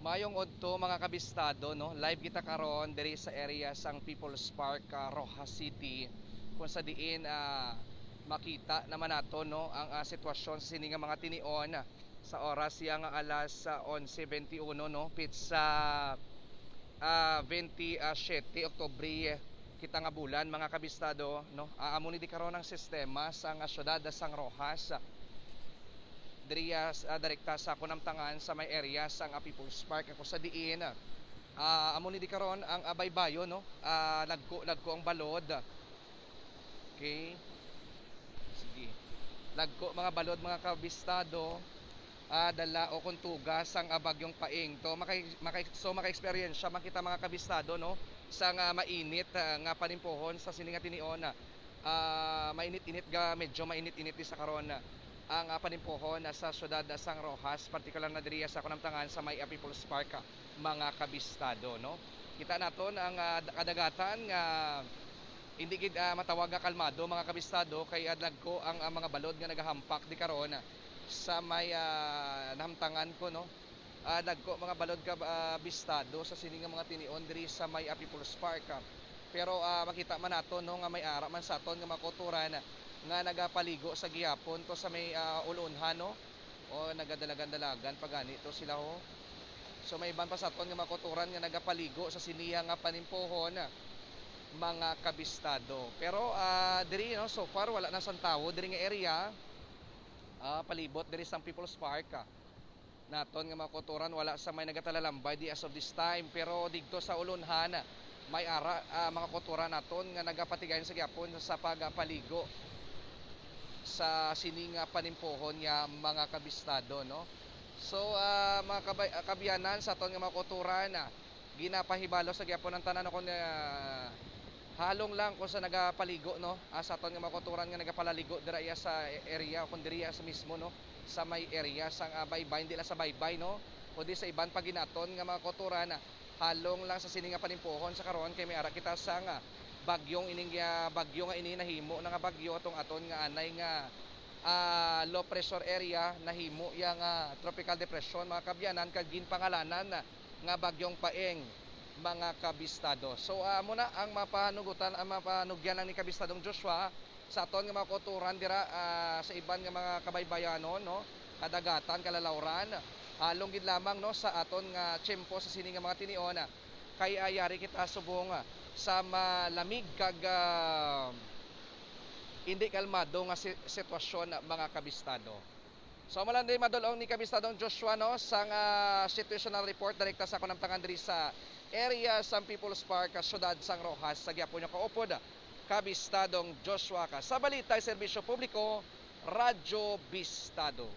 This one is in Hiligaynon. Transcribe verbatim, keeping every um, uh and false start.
Mayong udto, mga kabistado, no? Live kita karon diri sa area sang People's Park, ah, Roxas City, kung sa diin, ah, makita naman nato, no, ang, ah, sitwasyon sa sini nga mga tinion sa oras siya nga alas, ah, onse veintiuno, no? Pitsa, ah, veintisiete Oktubre, kita nga bulan, mga kabistado, no? Ah, amo ni di karon ang sistema sa nga syudad sang Roxas. Diri, ah, s-, ah, direkta sa kunamtangan sa may area sang, ah, People's Park, kung sa diin, ah, amo ni di karon ang, ah, baybayon, no? Ah, lagko, lagko ang balod. Okay. Sige. Lagko mga balod, mga kabistado, ah, dala o kung tuga sang, ah, bagyong Paeng. To, makay-, makay-, so, maka-eksperyensya man kita, mga kabistado, no, sang, ah, mainit, ah, nga panimpuhon sa sini nga tinion, ah, ah, mainit-init ga, medyo mainit-init di sa karon, ah, ang, ah, panimpuhon, ah, sa siyudad, ah, sang Roxas, partikular na diri, ah, sa kunamtangan sa may, ah, People's Park, ah, mga kabistado, no? Kita naton ang, ah, kadagatan nga hindi gid, ah, matawag nga kalmado, mga kabistado, kay, ah, dagko ang, ah, mga balod nga nagahampak di karon, ah, sa may, ah, nahamtangan ko, no? Ah, dagko mga balod ka, ah, bistado sa sini nga mga tinion diri sa may, ah, People's Park, ah. Pero, ah, makita man nato, no, nga may ara man sa aton nga mga kautoran nga nagapaligo sa gihapon to sa may, ah, ulunhan, no? O nagadalagan-dalagan pa gani to sila, ho. So, may iban pa sa aton nga mga kautoran nga nagapaligo sa siniya nga panimpuhon, mga kabistado. Pero, ah, diri, no, so far wala na sang tawo diri nga area. Ah, palibot diri sang People's Park, ah. Naton nga mga kautoran, wala sa may nagatalalambay di as of this time, pero digto sa ulunhan, may ara, ah, mga kautoran naton nga nagapatigayon sa gihapon sa pagpaligo sa sini nga panimpuhon nga mga kabistado, no? So, ah, mga kabay-, ah, kaabyanan, sa aton nga mga kautoran, ah, ginapahibalo sa gihapon ang tanan, no, kung, ah, halong lang kung sa nagapaligo, no? Ah, sa aton nga mga kautoran nga nagapalaligo dira iya sa area, kung diri iya sa mismo, no, sa may area sang, ah, baybay, hindi lang sa baybay, no, kundi sa iban pa ginaton nga mga kautoran, ah, halong lang sa sini nga panimpuhon sa karon, kay may ara kita sang, ah, bagyong ining, ah, bagyo nga ini nahimo na nga bagyo, atong aton nga anay nga, ah, low pressure area nahimo iya nga tropical depression, mga kaabyanan, kag ginpangalanan nga Bagyong Paeng, mga kabistado. So, ah, amo na ang mapanugutan, ang mapanugyan lang ni Kabistadong Joshua sa aton nga mga kautoran dira, ah, sa iban nga mga kabaybayanon, no? Kadagatan, kalalawran. Halong gid lamang, no, sa aton nga tiyempo sa sini nga mga tinion, ah, kay, ah, yari kita subong, ah, sa malamig kag, ah, hindi kalmado nga si-, sitwasyon, mga kabistado. So, amo lang ni madul-ong ni Kabistadong Joshua, no, sang, ah, situational report direkta sa kunamtangan diri sa area sang People's Park, ah, siyudad sang Roxas, sa gihapon nga kaupod, Kabistadong Joshua ka. Sa balita, serbisyo publiko, Radyo Bistado.